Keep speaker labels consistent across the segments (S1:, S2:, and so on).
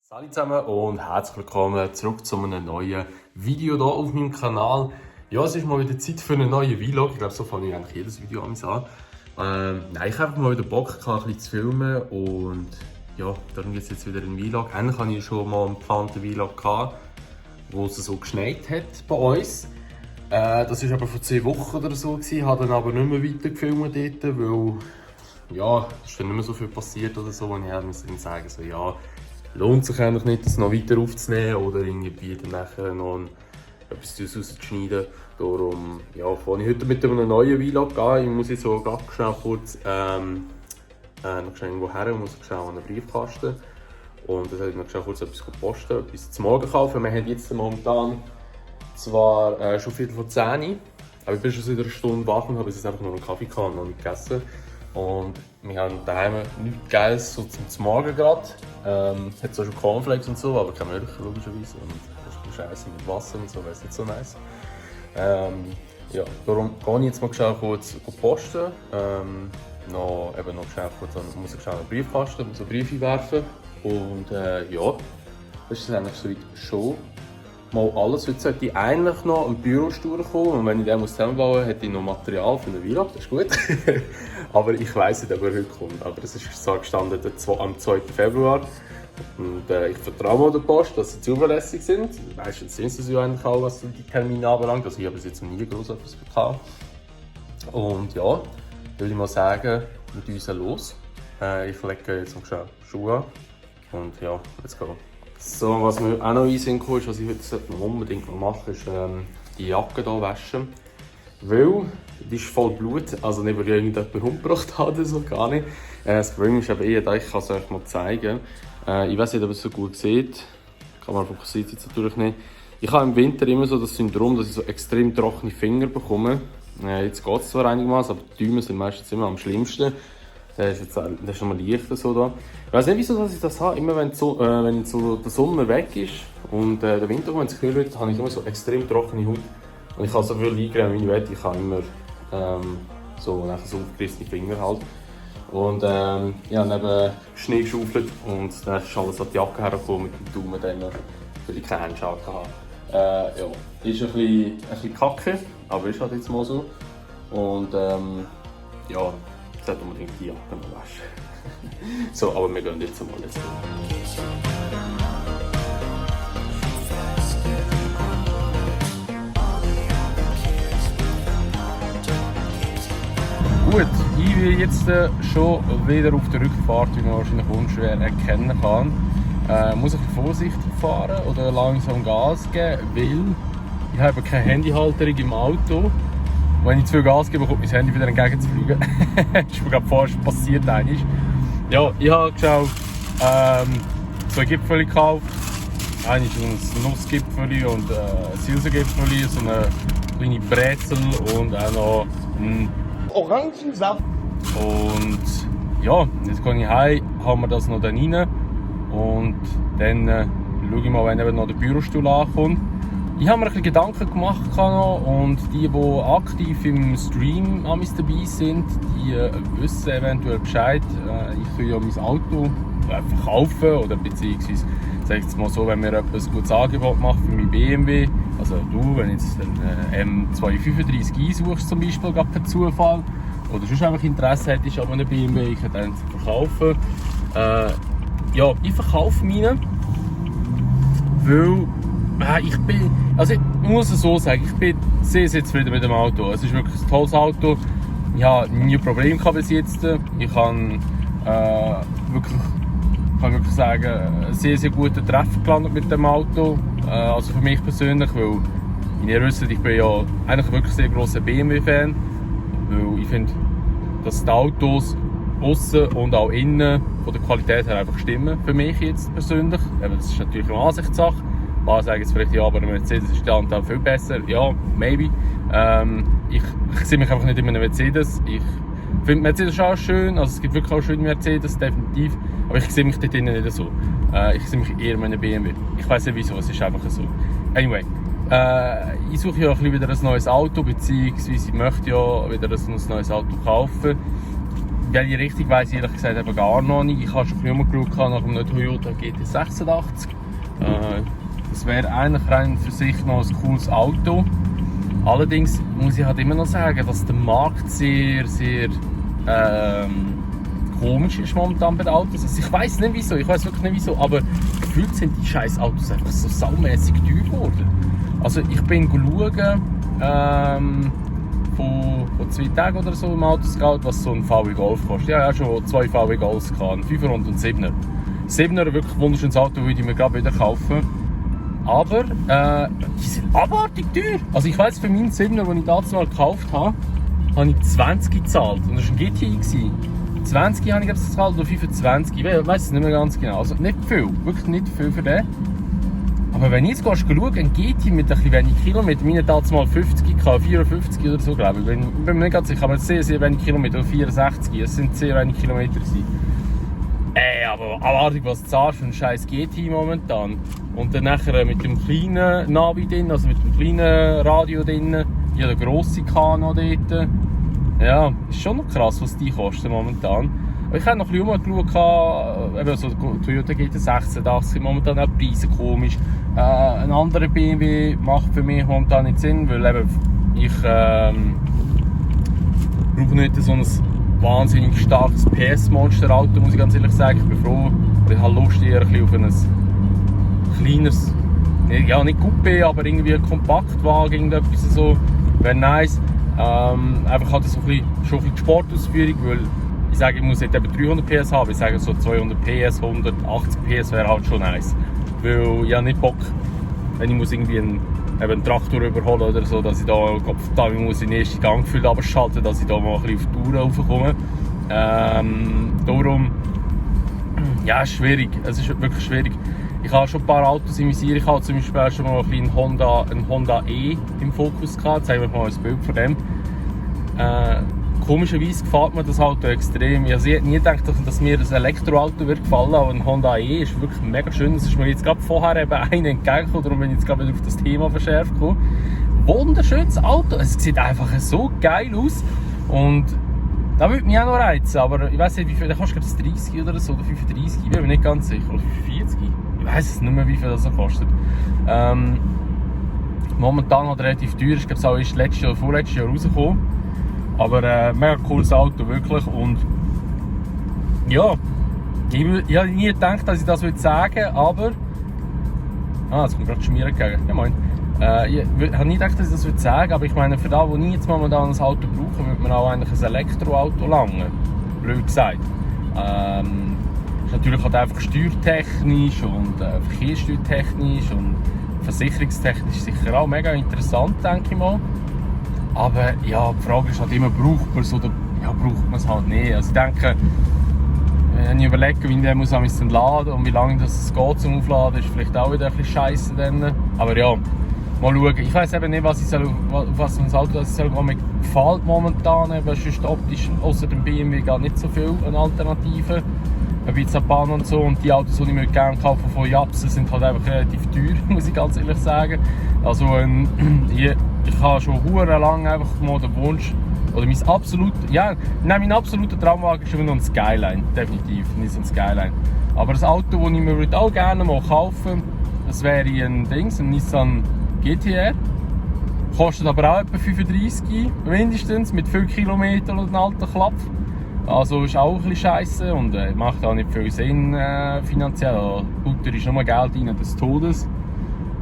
S1: Hallo zusammen und herzlich willkommen zurück zu einem neuen Video hier auf meinem Kanal. Ja, es ist mal wieder Zeit für einen neuen Vlog. Ich glaube, so fange ich eigentlich jedes Video an. Nein, ich habe einfach mal wieder Bock, ein bisschen zu filmen und ja, darum gibt es jetzt wieder einen Vlog. Eigentlich hatte ich schon mal einen geplanten Vlog gehabt, wo es so geschneit hat bei uns. Das war aber vor 2 Wochen oder so, ich habe dann aber nicht mehr weiter gefilmt dort, weil ja, es ist dann nicht mehr so viel passiert oder so, und ich musste sagen, so, ja, lohnt sich eigentlich nicht, das noch weiter aufzunehmen oder irgendwie dann nachher noch etwas rauszuschneiden. Darum ja, fange ich heute mit einem neuen Vlog an. Ich muss jetzt so ganz schnell kurz noch schnell irgendwo her, ich muss schnell an einen Briefkasten. Und dann werde ich noch schnell kurz etwas posten, etwas zum Morgen kaufen. Wir haben jetzt momentan zwar schon 9:45, aber ich bin schon seit einer Stunde wach und habe jetzt einfach noch einen Kaffee gehabt und noch nicht gegessen. Und wir haben daheim nichts Geiles so zum Morgen gerade. Hat zwar schon Cornflakes und so, aber keine Milch logischerweise. Und das ist scheiße mit Wasser und so, wäre nicht so nice. Ja, darum gehe ich jetzt mal schnell kurz posten. Noch schnell kurz muss ich schnell einen Briefkasten, muss einen Brief einwerfen. Und ja, das ist eigentlich soweit schon mal alles. Heute sollte ich eigentlich noch ein Bürostuhl kommen, und wenn ich den zusammenbauen muss, hätte ich noch Material für einen Vlog, das ist gut. Aber ich weiss nicht, ob er heute kommt. Aber es ist so gestanden am 2. Februar. Und ich vertraue mal der Post, dass sie zuverlässig sind. Meistens sind sie ja eigentlich auch, was die Termine anbelangt. Also ich habe bis jetzt noch nie groß etwas gehabt. Und ja, würde ich mal sagen, mit uns los. Ich lege jetzt noch schnell Schuhe an. Und ja, let's go. So, was mir auch noch einsinken ist, was ich heute noch unbedingt noch machen, ist die Jacke hier waschen. Weil die ist voll Blut, also nicht, weil ich irgendjemanden umgebracht habe oder so, gar nicht. Das Problem ist aber eher, ich kann es euch mal zeigen. Ich weiß nicht, ob ihr es so gut seht. Kamera fokussiert jetzt natürlich nicht. Ich habe im Winter immer so das Syndrom, dass ich so extrem trockene Finger bekomme. Jetzt geht es zwar einigermaßen, aber die Däume sind meistens immer am schlimmsten. Der ist schon mal leichter so da. Ich weiß nicht, wieso dass ich das habe. Immer wenn so der Sommer weg ist und der Winter kommt, wenn es kühl wird, habe ich immer so extrem trockene Haut. Und ich kann so viel eingreifen, wie ich will. Ich habe immer so aufgerissene Finger halt. Und ja, neben Schnee geschaufelt und dann ist alles an die Jacke hergekommen mit dem Daumen, den wir für die Kernschale hatten. Ja, ist ein bisschen kacke, aber ist halt jetzt mal so. Und ja, ich sollte unbedingt die Jacke noch waschen. So, aber wir gehen jetzt mal jetzt. Gut, ich bin jetzt schon wieder auf der Rückfahrt, wie man wahrscheinlich unschwer erkennen kann. Muss ich vorsichtig fahren oder langsam Gas geben, weil ich habe keine Handyhalterung im Auto. Wenn ich zu viel Gas gebe, kommt mein Handy wieder entgegenzufliegen. Das ist mir gerade vorher schon passiert. Ja, ich habe geschaut, 2 Gipfel gekauft. Einer ist ein Nussgipfel und ein Silsengipfel, so eine kleine Brezel und auch noch ein Orangensaft. Und ja, jetzt gehe ich heim, haben wir das noch dann rein und dann schaue ich mal, wenn eben noch der Bürostuhl ankommt. Ich habe mir ein bisschen Gedanken gemacht und die aktiv im Stream dabei sind, die wissen eventuell Bescheid. Ich kann ja mein Auto verkaufen oder beziehungsweise, sage ich jetzt mal so, wenn mir etwas gutes Angebot macht für mein BMW, also du, wenn jetzt einen M235i suchst zum Beispiel, gerade per Zufall, oder sonst einfach Interesse hättest an einem BMW, ich kann den verkaufen. Ja, ich verkaufe meinen, weil ich muss es so sagen, ich bin sehr, sehr zufrieden mit dem Auto. Es ist wirklich ein tolles Auto. Ich habe nie ein Problem bis jetzt. Ich kann wirklich sagen, einen sehr, sehr guten Treffer gelandet mit dem Auto. Also für mich persönlich, weil ihr wisst, ich bin ja eigentlich wirklich sehr grosser BMW-Fan. Weil ich finde, dass die Autos aussen und auch innen von der Qualität her einfach stimmen. Für mich jetzt persönlich. Das ist natürlich eine Ansichtssache. Ein paar sagen jetzt vielleicht, ja, aber ein Mercedes ist der Anteil viel besser. Ja, maybe. Ich sehe mich einfach nicht in einem Mercedes. Ich finde Mercedes auch schön, also es gibt wirklich auch schöne Mercedes, definitiv. Aber ich sehe mich dort drinnen nicht so. Ich sehe mich eher in einem BMW. Ich weiß nicht wieso, es ist einfach so. Anyway, ich suche ja wieder ein neues Auto, beziehungsweise ich möchte ja wieder ein neues Auto kaufen. welche Richtung weiss ich ehrlich gesagt eben gar noch nicht. Ich habe schon ein bisschen umgeschaut nach einem Toyota GT86. Das wäre eigentlich rein für sich noch ein cooles Auto. Allerdings muss ich halt immer noch sagen, dass der Markt sehr komisch ist momentan bei den Autos. Also ich weiß nicht wieso, ich weiß wirklich nicht wieso, aber gefühlt sind die scheiß Autos einfach so saumässig teuer geworden. Also ich bin schauen, vor 2 Tagen oder so im Autoscout, was so ein VW Golf kostet. Ja, schon 2 VW Golfs gehabt, einen 5er und einen 7er. 7er, wirklich ein wunderschönes Auto, würde ich mir gerade wieder kaufen. Aber die sind abartig teuer. Also ich weiss, für meinen 7er, den ich damals mal gekauft habe, habe ich 20 gezahlt. Und das war ein GTI. 20 habe ich gezahlt oder 25, ich weiss es nicht mehr ganz genau. Also nicht viel, wirklich nicht viel für den. Aber wenn ich jetzt schaue, ein GTI mit ein bisschen wenig Kilometer, meine damals mal 50 gehabt, 54 oder so, glaube ich. Ich bin mir nicht ganz sicher, aber sehr wenig Kilometer, 64, es sind sehr wenig Kilometer gewesen. Aber abartig, was du zahlst für einen scheiß GTI momentan. Und dann nachher mit dem kleinen Navi drin, also mit dem kleinen Radio drin, ja, der grosse Kano dort. Ja, ist schon noch krass, was die kosten momentan. Aber ich habe noch ein bisschen rumgeschaut, eben so Toyota GT86, momentan auch Preise komisch. Ein anderer BMW macht für mich momentan nicht Sinn, weil eben ich brauche nicht so ein wahnsinnig starkes PS-Monster-Auto, muss ich ganz ehrlich sagen. Ich bin froh, ich habe Lust eher ein bisschen auf ein kleines, ja nicht Coupé, aber irgendwie ein Kompaktwagen, irgendetwas so, wäre nice. Einfach halt so schon ein bisschen Sportausführung, weil ich sage, ich muss nicht eben 300 PS haben, ich sage so 200 PS, 180 PS wäre halt schon nice. Weil ich habe nicht Bock, wenn ich muss irgendwie einen Traktor überholen oder so, dass ich da ich muss in den ersten Gang gefühlt abschalten, dass ich da mal ein bisschen auf die Tour raufkomme. Darum, ja, ist schwierig, es ist wirklich schwierig. Ich habe schon ein paar Autos im Visier, ich habe zum Beispiel schon mal einen Honda E im Fokus gehabt, zeigen wir mal ein Bild von dem. Komischerweise gefällt mir das Auto extrem. Ich hätte nie gedacht, dass mir das Elektroauto wird gefallen, aber ein Honda E ist wirklich mega schön. Das ist mir jetzt gerade vorher eben einen entgegengekommen, darum bin ich jetzt gerade wieder auf das Thema verschärft gekommen. Wunderschönes Auto, es sieht einfach so geil aus und da würde mich auch noch reizen, aber ich weiß nicht wie viel, der kostet glaube ich 30 oder so, oder 35, ich bin mir nicht ganz sicher, oder 45, ich weiß es nicht mehr wie viel das kostet. Momentan hat er relativ teuer, ich glaube es auch erst letztes oder vorletztes Jahr rausgekommen, aber mega cooles Auto, wirklich, und ja, ich habe nie gedacht, dass ich das sagen würde, aber jetzt kommt gerade Schmieren entgegen, ja moin. Ich habe nie gedacht, dass ich das sagen würde, aber ich meine, für das, wo ich jetzt momentan ein Auto brauche, würde man auch eigentlich ein Elektroauto langen. Blöd gesagt. Ist natürlich halt einfach steuertechnisch und verkehrssteuertechnisch und versicherungstechnisch sicher auch mega interessant, denke ich mal. Aber ja, die Frage ist halt immer, braucht man es oder ja, braucht man es halt nicht. Also ich denke, wenn ich überlege, wie der muss man es dann laden und wie lange das geht zum Aufladen, ist vielleicht auch wieder ein bisschen scheisse dann. Aber ja. Mal schauen. Ich weiss eben nicht, was ein Auto das mir gefällt momentan. Eben, sonst optisch, außer dem BMW, gar nicht so viel an Alternativen. Wie Zapan und so. Und die Autos, die ich mir gerne kaufe von Japsen, sind halt einfach relativ teuer, muss ich ganz ehrlich sagen. Also ich habe schon sehr lange einfach mal den Wunsch, oder mein absoluter Traumwagen ist immer noch ein Skyline, definitiv, nicht so ein Skyline. Aber das Auto, das ich mir auch gerne mal kaufen, das wäre ein Nissan GT-R. Kostet aber auch etwa 35 mindestens, mit viel Kilometern und einem alten Klapp. Also ist auch ein bisschen scheisse und macht auch nicht viel Sinn finanziell. Butter ist nur Geld rein des Todes.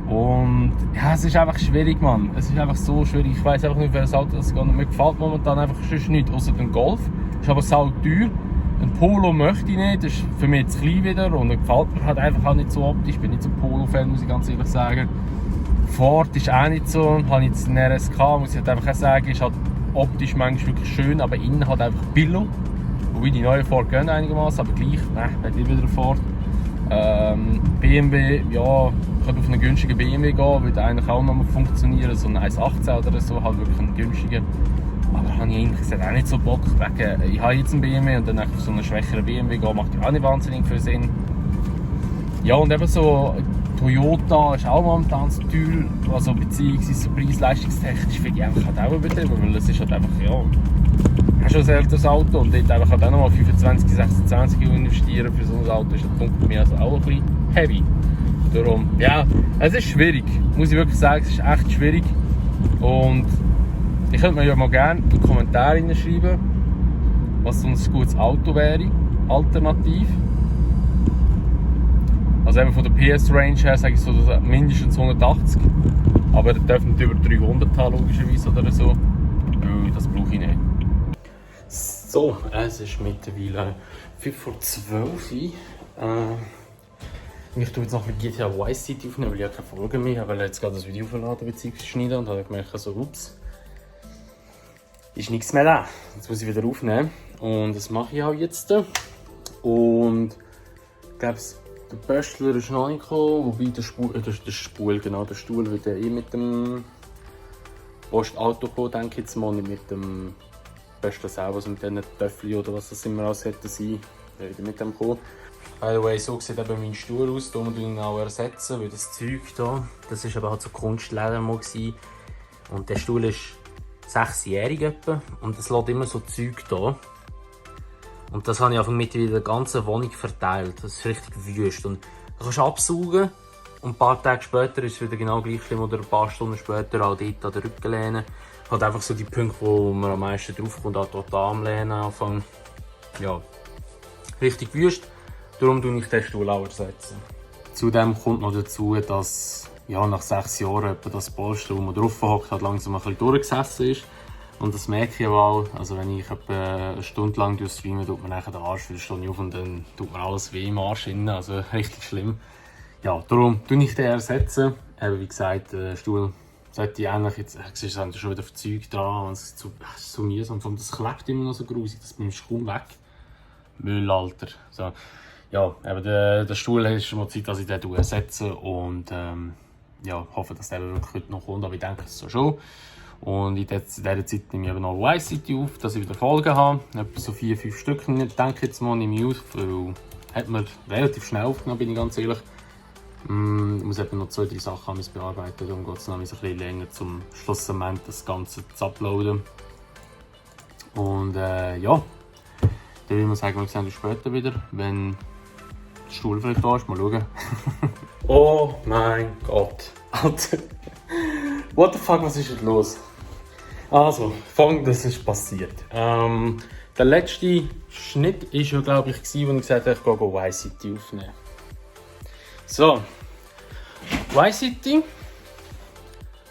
S1: Und ja, es ist einfach schwierig, Mann. Es ist einfach so schwierig. Ich weiss einfach nicht, welches Auto das geht. Mir gefällt momentan einfach sonst nicht, außer dem Golf. Ist aber sau teuer. Ein Polo möchte ich nicht, das ist für mich zu klein wieder und er gefällt mir halt einfach auch nicht so optisch. Ich bin nicht so ein Polo-Fan, muss ich ganz ehrlich sagen. Ford ist auch nicht so, habe ich jetzt einen RSK, muss ich halt einfach auch sagen, ist halt optisch manchmal wirklich schön, aber innen halt einfach billo. Wobei die neuen Ford gehen einigermaßen, aber gleich, nicht wieder ein Ford. BMW, ja, ich könnte auf einen günstigen BMW gehen, würde eigentlich auch noch mal funktionieren, so ein 1.18 oder so, halt wirklich einen günstigen. Aber habe ich eigentlich gesagt, auch nicht so Bock, ich habe jetzt einen BMW und dann auf so einen schwächeren BMW gehen, macht ja auch nicht wahnsinnig viel Sinn. Ja, und eben so Toyota ist auch momentan so teuer, also beziehungsweise so preis-leistungstechnisch finde ich einfach halt auch übertrieben, weil es ist halt einfach, ja, habe schon ein älteres Auto und dort einfach auch nochmal 25, 26 investieren für so ein Auto ist ein Punkt mir also auch ein bisschen heavy. Darum, ja, es ist schwierig, muss ich wirklich sagen, es ist echt schwierig. Und ich könnte mir ja mal gerne in die Kommentare schreiben, was so ein gutes Auto wäre, alternativ. Also eben von der PS-Range her sage ich so mindestens 180. Aber der darf nicht über 300 haben, logischerweise oder so. Das brauche ich nicht. So, es ist mittlerweile 5 vor 12 Uhr. Ich tue jetzt noch mit GTA Vice City aufnehmen, weil ich keine Folge mehr habe, weil ich jetzt gerade das Video verladen bzw. schneiden und habe gemerkt, so, ups, ist nichts mehr da. Jetzt muss ich wieder aufnehmen und das mache ich auch jetzt. Und ich glaube, der Böstler ist noch nicht gekommen, wobei der Stuhl wird ja eh mit dem Postauto kommen, denke ich jetzt mal, nicht mit dem Böstler selber, also mit diesen Töffel oder was das immer alles hätte sein, werde mit dem kommen. By the way, so sieht eben mein Stuhl aus, da muss ich ihn auch ersetzen, weil das Zeug hier, das war eben halt so Kunstleder mal gewesen. Und der Stuhl ist 6-jährig etwa und es lässt immer so Zeug da. Und das habe ich einfach mit in der ganzen Wohnung verteilt, das ist richtig wüst. Und da kannst du absaugen und ein paar Tage später ist es wieder genau gleich schlimm oder ein paar Stunden später auch dort an der Rückenlehne. Halt einfach so die Punkte, wo man am meisten draufkommt, auch dort am Lehnen anfangen. Ja, richtig wüst. Darum tue ich den Stuhl auch ersetzen. Zudem kommt noch dazu, dass ja, nach 6 Jahren etwa das Polster, wo man drauf hockt, halt langsam ein bisschen durchgesessen ist. Und das merke ich auch. Also wenn ich etwa eine Stunde lang streame, tut man nachher den Arsch für eine Stunde auf und dann tut man alles weh im Arsch rein. Also richtig schlimm. Ja, darum tue ich den ersetzen. Eben wie gesagt, der Stuhl sollte ich ähnlich jetzt. Siehst du, schon wieder Zeug dran. Es ist so mühsam. Das klebt immer noch so grusig. Das bringst du kaum weg. Müllalter. So. Ja, eben der Stuhl ist schon mal Zeit, dass ich den ersetze. Und ja, hoffe, dass der wirklich heute noch kommt. Aber ich denke es so schon. Und in dieser Zeit nehme ich eben noch Vice City auf, dass ich wieder Folgen habe. Etwa so 4-5 Stück, denke ich jetzt mal, nehme ich auf. Weil hat man relativ schnell aufgenommen, bin ich ganz ehrlich. Ich muss eben noch 2-3 Sachen bearbeiten. Darum geht es noch ein bisschen länger, zum schlussendlich das Ganze zu uploaden. Und ja, dann würde ich sagen, wir sehen uns später wieder, wenn der Stuhl vielleicht da ist. Mal schauen. Oh mein Gott. Alter. What the fuck, was ist jetzt los? Also, Folgendes ist passiert. Der letzte Schnitt war ja, glaube ich, als ich gesagt habe, ich gehe Vice City aufnehmen. So, Vice City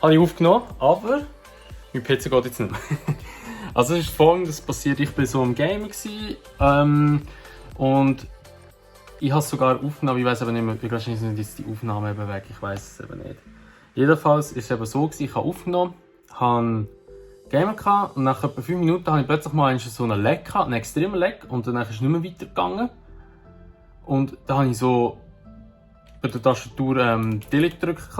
S1: habe ich aufgenommen, aber mein PC geht jetzt nicht mehr. Also, es ist Folgendes passiert. Ich war so am Gamer und ich habe es sogar aufgenommen. Ich weiß aber nicht mehr, wahrscheinlich sind jetzt die Aufnahmen eben weg. Ich weiß es eben nicht. Jedenfalls war es eben so, ich habe aufgenommen, habe Gamer gehabt und nach etwa 5 Minuten habe ich plötzlich mal so einen Lag gehabt, einen extremen Lag, und dann ist es nicht mehr weitergegangen. Und dann habe ich so bei der Tastatur Delete gedrückt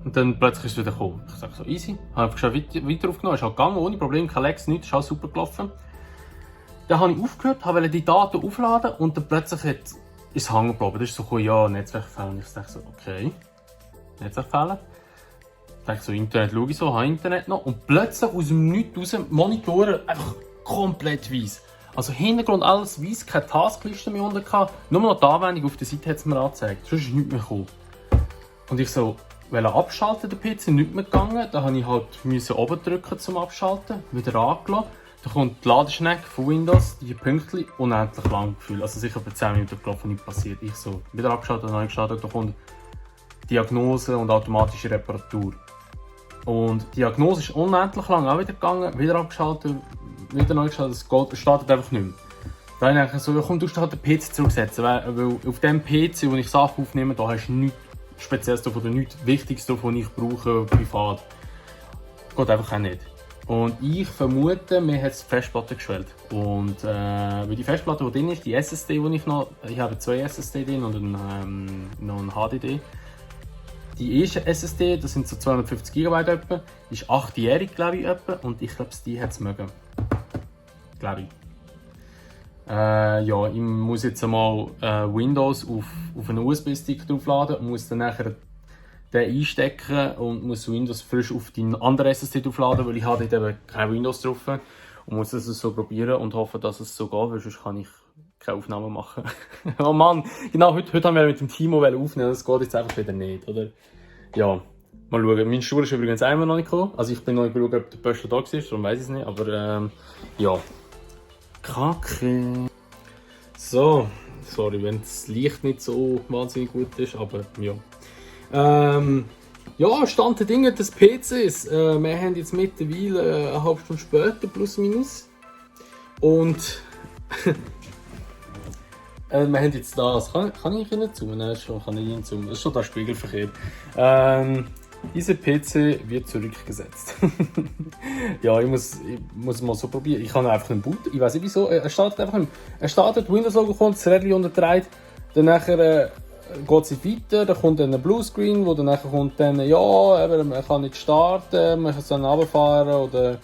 S1: und dann plötzlich ist es wieder gekommen. Ich sage so, easy, habe einfach weiter aufgenommen, ist halt gegangen, ohne Probleme, kein Lags, nichts, ist alles super gelaufen. Dann habe ich aufgehört, wollte die Daten aufladen und dann plötzlich ist es hängen geblieben. Das ist so, ja, Netzwerkfehler. Und ich dachte so, okay, Netzwerkfehler. Ich dachte so, Internet schaue ich so, habe Internet noch. Und plötzlich aus dem Nichts raus, Monitore einfach komplett weiss. Also Hintergrund alles weiss, keine Taskliste mehr unten gehabt. Nur noch die Anwendung auf der Seite hat es mir angezeigt. Sonst ist nichts mehr gekommen. Und ich so, abschalten, der PC, nicht mehr gegangen. Dann musste ich halt oben drücken zum Abschalten, wieder angelassen. Dann kommt die Ladeschnecke von Windows, die Pünktchen, unendlich lang gefühlt. Also sicher bei 10 Minuten gelaufen, nichts passiert. Ich so, wieder abgeschaltet, neu gestartet, da kommt Diagnose und automatische Reparatur. Und die Diagnose ist unendlich lang auch wieder gegangen, wieder abgeschaltet, wieder neu gestartet, es startet einfach nicht mehr. Dann habe ich so, ja, komm, du musst halt den PC zurücksetzen, weil auf dem PC, wo ich Sachen aufnehme, da hast du nichts Spezielles drauf oder nichts Wichtiges drauf, was ich brauche, privat. Geht einfach auch nicht. Und ich vermute, mir hat es die Festplatte geschwellt. Und weil die Festplatte, die drin ist, die SSD, die ich habe 2 SSD drin und noch ein HDD. Die erste SSD, das sind so 250 GB etwa, ist 8-jährig, glaube ich, etwa, und ich glaube, die hat es mögen. Glaube ich. Ja, ich muss jetzt einmal Windows auf einen USB-Stick draufladen und muss dann nachher den einstecken und muss Windows frisch auf die andere SSD draufladen, weil ich habe dort eben kein Windows drauf.
S2: und muss das so probieren und hoffe, dass es so geht, weil sonst kann ich keine Aufnahmen machen. Oh Mann, genau, heute haben wir mit dem Timo aufnehmen, das geht jetzt einfach wieder nicht, oder? Ja, mal schauen. Mein Stuhl ist übrigens einmal noch nicht gekommen, also ich bin noch nicht geschaut, ob der Böschler da ist, darum weiss ich es nicht, aber ja. Kacke. So, sorry, wenn das Licht nicht so wahnsinnig gut ist, aber ja. Ja, Stand der Dinge des PCs. Wir haben jetzt mittlerweile eine halbe Stunde später, plus minus. Und wir haben jetzt das. Kann ich Ihnen zoomen? Nein, schon, kann ich Ihnen zoomen. Das ist schon der Spiegelverkehr. Dieser PC wird zurückgesetzt. Ja, ich muss mal so probieren. Ich kann einfach einen Boot. Ich weiß nicht wieso. Er startet einfach nicht. Er startet, Windows-Logo kommt, das Rädchen unterdreht. Dann nachher geht es weiter. Dann kommt dann ein Bluescreen, wo dann nachher kommt dann, ja, aber man kann nicht starten, man kann es dann runterfahren oder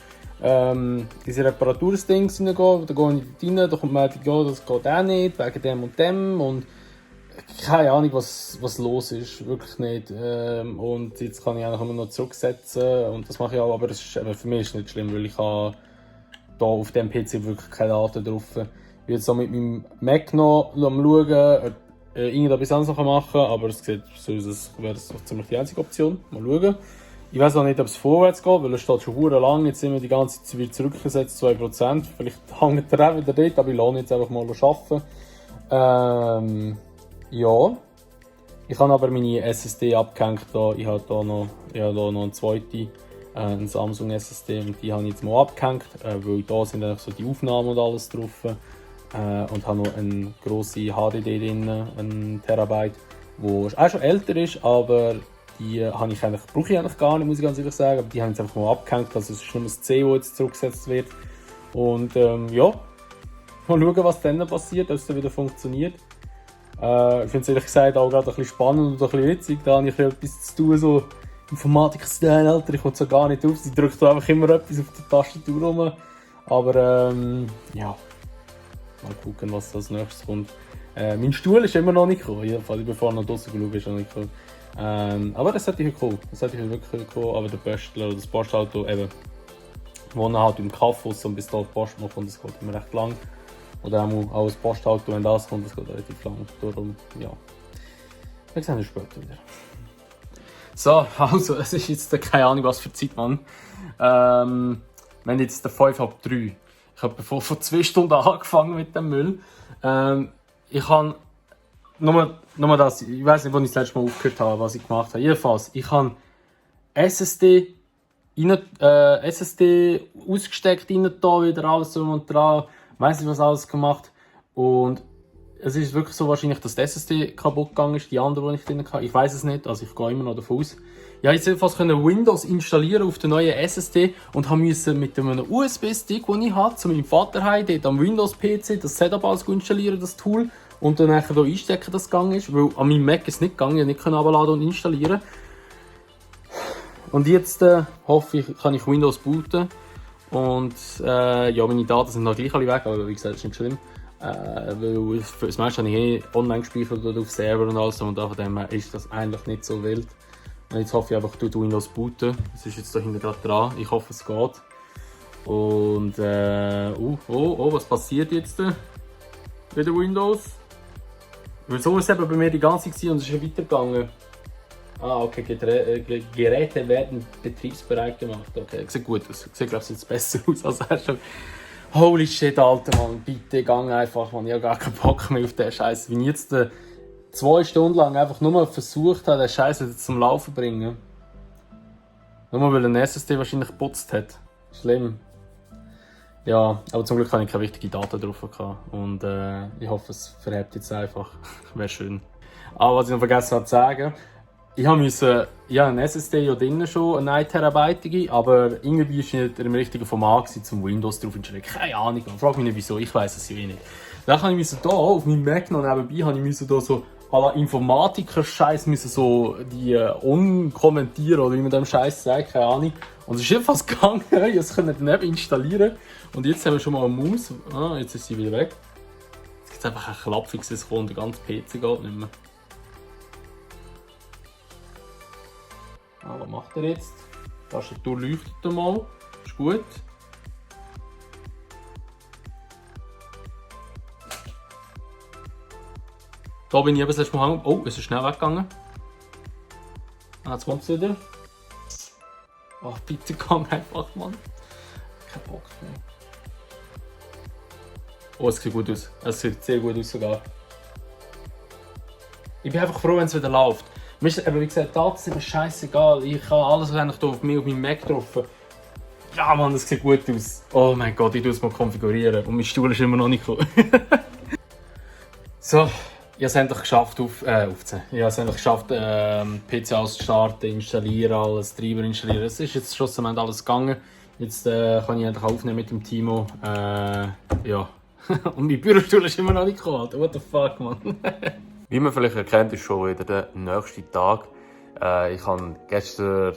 S2: diese Reparaturstings reingehen. Dann gehe ich rein, dann kommt man, ja, das geht auch nicht, wegen dem und dem. Und keine Ahnung, was los ist, wirklich nicht. Und jetzt kann ich eigentlich immer noch zurücksetzen und das mache ich auch, aber das ist, für mich ist es nicht schlimm, weil ich habe da auf dem PC wirklich keine Daten drauf. Ich bin jetzt so mit meinem Mac noch am schauen, ob irgendetwas anderes machen kann, aber es sieht so aus, als wäre das ziemlich die einzige Option. Mal schauen. Ich weiß auch nicht, ob es vorwärts geht, weil es steht schon verdammt lang, jetzt sind wir die ganze Zeit wieder zurückgesetzt, 2%. Vielleicht hängt er auch wieder dort, aber ich lasse jetzt einfach mal arbeiten. Ja, ich habe aber meine SSD abgehängt. Ich habe da noch eine zweite, eine Samsung SSD, und die habe ich jetzt mal abgehängt, weil da sind eigentlich so die Aufnahmen und alles drauf. Und habe noch eine grosse HDD drin, 1 Terabyte, die auch schon älter ist, aber die brauche ich eigentlich gar nicht, muss ich ganz ehrlich sagen. Aber die habe ich jetzt einfach mal abgehängt, also es ist nur das C, das jetzt zurückgesetzt wird. Und ja, mal schauen, was dann passiert, ob es dann wieder funktioniert. Ich finde es ehrlich gesagt auch gerade ein bisschen spannend und ein bisschen witzig. Da habe ich etwas zu tun, so Informatik-Style, Alter, ich komme so gar nicht auf. Sie drückt da einfach immer etwas auf die Tastatur rum. Aber ja, mal gucken, was als nächstes kommt. Mein Stuhl ist immer noch nicht gekommen. Jedenfalls, ich bin vorhin noch draussen geschaut, ist noch nicht gekommen. Aber das sollte ich kommen. Das sollte ich wirklich kommen. Aber der Böschler oder das Postauto eben, wohnen halt im Kaffus und bis da die Post noch kommt, das geht immer recht lang. Oder auch das Postauto, wenn das kommt, das geht relativ lang. Darum, ja. Wir sehen uns später wieder. So, also, es ist jetzt keine Ahnung, was für Zeit, Mann. Wir haben jetzt 2:05. Ich habe vor 2 Stunden angefangen mit dem Müll. Ich habe nur das, ich weiß nicht, wann ich das letzte Mal aufgehört habe, was ich gemacht habe. Jedenfalls, ich habe SSD ausgesteckt, rein da wieder alles so und dran. Ich weiss nicht, was alles gemacht. Und es ist wirklich so wahrscheinlich, dass die SSD kaputt gegangen ist, die andere, die ich drin hatte. Ich weiß es nicht, also ich gehe immer noch davon aus. Ja, ich jedenfalls können Windows installieren auf der neuen SSD und musste mit einem USB-Stick, den ich hatte, zu meinem Vater heim, dort am Windows-PC, das Setup alles installieren, das Tool, und dann nachher hier einstecken, das gegangen ist, weil an meinem Mac ist es nicht gegangen, ich konnte nicht herunterladen und installieren. Und jetzt hoffe ich, kann ich Windows booten. Und ja, meine Daten sind noch gleich alle weg, aber wie gesagt, das ist nicht schlimm. Weil das meiste habe ich online gespeichert oder auf Server und alles, und von dem her ist das eigentlich nicht so wild. Und jetzt hoffe ich einfach, du Windows booten. Es ist jetzt da hinten gerade dran. Ich hoffe, es geht. Und was passiert jetzt bei der Windows? Weil so ist es eben bei mir die ganze Zeit und es ist weitergegangen. Ah, okay, Geräte werden betriebsbereit gemacht. Okay, sieht gut aus. Sieht, glaube ich, jetzt besser aus als er schon. Holy shit, Alter, Mann, bitte gang einfach, Mann. Ich habe gar keinen Bock mehr auf den Scheiß. Wenn ich jetzt 2 Stunden lang einfach nur versucht habe, den Scheiß wieder zum Laufen zu bringen. Nur weil ein SSD wahrscheinlich geputzt hat. Schlimm. Ja, aber zum Glück habe ich keine wichtigen Daten drauf gehabt. Und ich hoffe, es verhebt jetzt einfach. Wäre schön. Aber was ich noch vergessen habe zu sagen, ich musste ein SSD ja drinnen schon, eine 1 Terabyte, aber irgendwie war nicht im richtigen Format zum Windows drauf installieren. Keine Ahnung, frag mich nicht wieso, ich weiß es ja eh nicht. Dann habe ich hier auf meinem Mac noch nebenbei da so à la Informatiker-Scheiß so die unkommentieren oder wie man dem Scheiß sagt, keine Ahnung. Und es ist jedenfalls gegangen, ich konnte daneben installieren. Und jetzt haben wir schon mal eine Maus. Ah, jetzt ist sie wieder weg. Jetzt gibt es einfach ein Klappfixes und der ganze PC geht nicht mehr. Ah, was macht er jetzt? Die Tastatur leuchtet mal. Ist gut. Da bin ich eben das letzte Mal hängen. Oh, es ist schnell weggegangen. Jetzt kommt es wieder. Ach, bitte gang einfach, Mann. Kein Bock mehr. Oh, es sieht gut aus. Es sieht sehr gut aus sogar. Ich bin einfach froh, wenn es wieder läuft. Mir ist, aber wie gesagt, das ist mir scheißegal. Ich habe alles eigentlich hier auf meinem Mac drauf. Ja, Mann, das sieht gut aus. Oh mein Gott, ich tue es mal konfigurieren. Und mein Stuhl ist immer noch nicht gekommen. So, ich habe es endlich geschafft, Ich habe es endlich geschafft, PC auszustarten, installieren, alles, Treiber installieren. Es ist jetzt schlussendlich alles gegangen. Jetzt kann ich endlich aufnehmen mit dem Timo. Ja. Und mein Bürostuhl ist immer noch nicht gekommen. What the fuck, man. Wie man vielleicht erkennt, ist schon wieder der nächste Tag. Ich habe gestern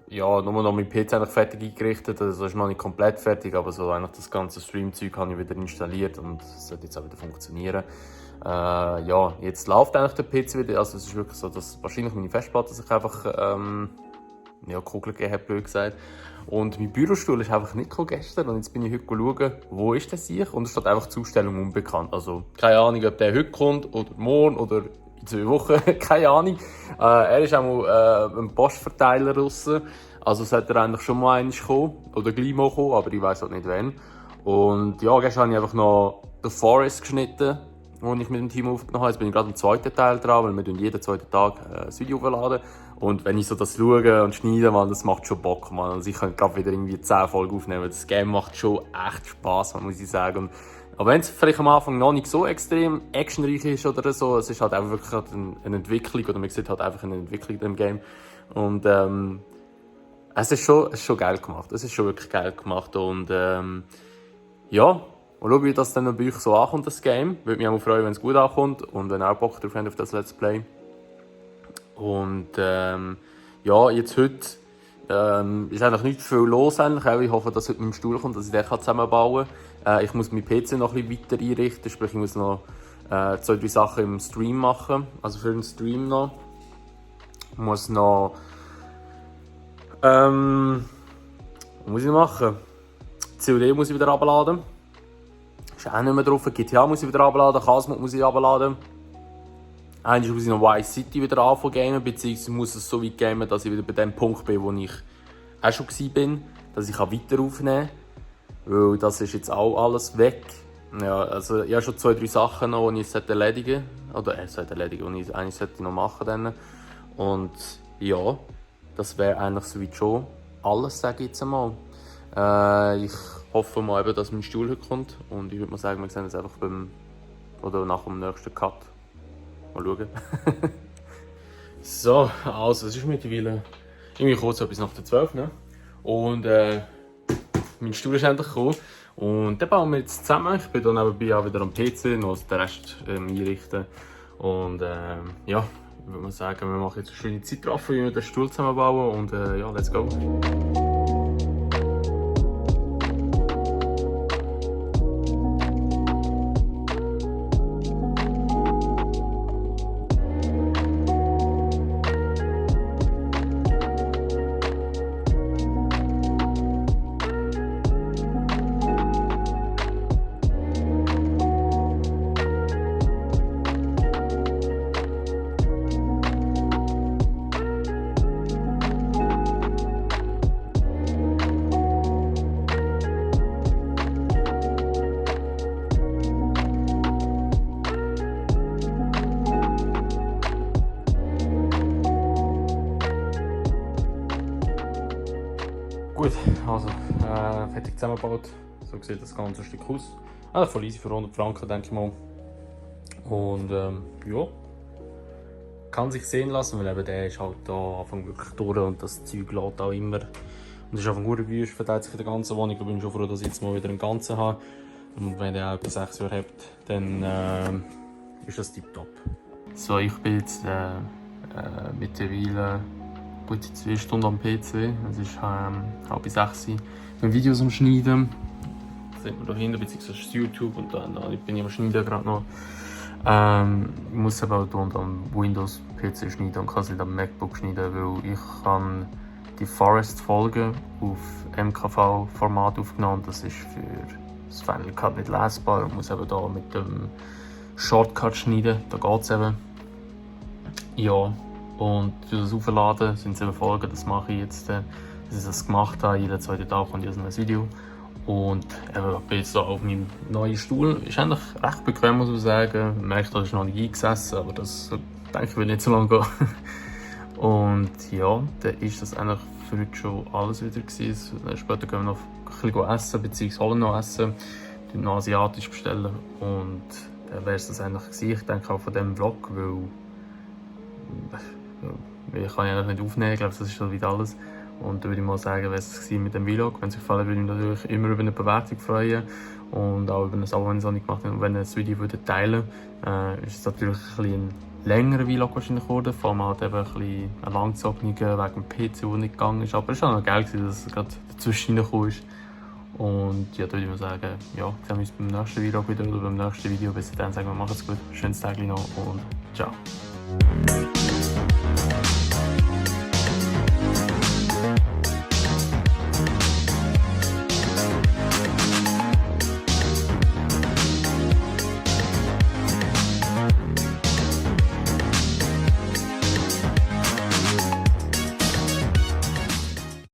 S2: nur noch mein PC eigentlich fertig eingerichtet. Also ist noch nicht komplett fertig, aber so eigentlich das ganze Stream-Zeug habe ich wieder installiert und es sollte jetzt auch wieder funktionieren. Jetzt läuft eigentlich der PC wieder. Also es ist wirklich so, dass wahrscheinlich meine Festplatte sich einfach Kugel gegeben hat, blöd gesagt. Und mein Bürostuhl ist einfach nicht gekommen gestern und jetzt bin ich heute schauen, wo ist der sich und es steht einfach Zustellung unbekannt. Also keine Ahnung, ob der heute kommt oder morgen oder in 2 Wochen, keine Ahnung. Er ist auch mal ein Postverteiler draussen, also sollte er eigentlich schon mal eins kommen oder gleich mal kommen, aber ich weiß halt nicht wann. Und ja, gestern habe ich einfach noch The Forest geschnitten, wo ich mit dem Team aufgenommen habe. Jetzt bin ich gerade am 2. Teil dran, weil wir jeden 2. Tag ein Video aufladen. Und wenn ich so das schaue und schneide, man, das macht schon Bock, man. Also ich könnte gerade wieder irgendwie 10 Folgen aufnehmen. Das Game macht schon echt Spass, muss ich sagen. Aber wenn es vielleicht am Anfang noch nicht so extrem actionreich ist oder so, es ist halt einfach wirklich eine Entwicklung, oder man sieht halt einfach eine Entwicklung in dem Game. Und es ist schon geil gemacht. Es ist schon wirklich geil gemacht. Und mal schauen, wie das dann bei euch so ankommt, das Game. Würde mich auch freuen, wenn es gut ankommt und wenn ihr auch Bock drauf habt auf das Let's Play. Und jetzt heute ist eigentlich nicht viel los. Eigentlich. Ich hoffe, dass heute mit dem Stuhl kommt, dass ich den zusammenbauen kann. Ich muss meinen PC noch ein bisschen weiter einrichten, sprich ich muss noch 2-3 Sachen im Stream machen, also für den Stream noch. Ich muss noch was muss ich machen? COD muss ich wieder abladen. Ist auch nicht mehr drauf. GTA muss ich wieder abladen, Casmod muss ich abladen. Eigentlich muss ich noch Vice City wieder anfangen gamen, beziehungsweise muss es so weit gamen, dass ich wieder bei dem Punkt bin, wo ich auch schon war, dass ich weiter aufnehmen kann. Weil das ist jetzt auch alles weg. Ja, also ich habe schon 2-3 Sachen noch, die ich erledigen sollte. Die ich eigentlich noch machen sollte. Und ja, das wäre eigentlich soweit schon alles, sage ich jetzt einmal. Ich hoffe mal, eben, dass mein Stuhl heute kommt. Und ich würde mal sagen, wir sehen uns einfach nach dem nächsten Cut. Mal schauen. So, also es ist mittlerweile irgendwie kurz etwas nach der 12, ne? Und mein Stuhl ist endlich gekommen. Und den bauen wir jetzt zusammen. Ich bin dann nebenbei auch wieder am PC, noch den Rest einrichten. Und ich würde mal sagen, wir machen jetzt eine schöne Zeitraffer, wie wir den Stuhl zusammenbauen. Und let's go. Gut, also fertig zusammengebaut. So sieht das ganze Stück aus. Voll easy für 100 Franken, denke ich mal. Und kann sich sehen lassen, weil eben der ist halt da Anfang wirklich durch und das Zeug lädt auch immer. Und ist einfach ein guter Wüst, verteilt sich in der ganzen Wohnung. Ich bin schon froh, dass ich jetzt mal wieder einen ganzen habe. Und wenn ihr auch etwa 6 Jahre habt, dann ist das tipptopp. So, ich bin jetzt mittlerweile gute 2 Stunden am PC. Es ist 5:30 Uhr. Ich bin Videos am Schneiden. Das sieht man da hinten, beziehungsweise das YouTube. Und dann bin ich am Schneiden gerade noch. Ich muss aber auch am Windows-PC schneiden und kann es nicht am MacBook schneiden, weil ich kann die Forest-Folgen auf MKV-Format aufgenommen. Das ist für das Final Cut nicht lesbar. Ich muss eben da mit dem Shortcut schneiden, da geht es eben. Ja, und durch das Aufladen sind es eben Folgen, das mache ich jetzt, dass ich das gemacht habe. Jeden zweiten Tag kommt jetzt ein neues Video. Und ich bin jetzt hier auf meinem neuen Stuhl. Ist eigentlich recht bequem, muss man sagen. Man merkt, da ist noch nicht eingesessen, aber das denke ich wird nicht so lange gehen. Und ja, dann ist das eigentlich für heute schon alles wieder gewesen. Später gehen wir noch ein bisschen essen, beziehungsweise holen noch essen. Wir noch asiatisch bestellen. Und dann wäre es das eigentlich gewesen. Ich denke auch von diesem Vlog, weil ich kann ja nicht aufnehmen, ich glaube, das ist schon wieder alles. Und dann würde ich mal sagen, wäre es mit dem Vlog. Wenn es euch gefallen würde ich mich natürlich immer über eine Bewertung freuen. Und auch über ein Abo, wenn ihr es noch nicht gemacht habt. Und wenn ihr das Video teilen würdet, ist es natürlich ein längerer Vlog wahrscheinlich geworden. Vor allem halt eben ein bisschen ein langgezogener wegen dem PC, der nicht gegangen ist. Aber es war auch noch geil, dass es gerade dazwischen reingekommen ist. Und ja, da würde ich mal sagen, ja, sehen wir uns beim nächsten Vlog wieder oder beim nächsten Video. Bis dann sagen wir, macht's gut, schönes Tag noch und ciao.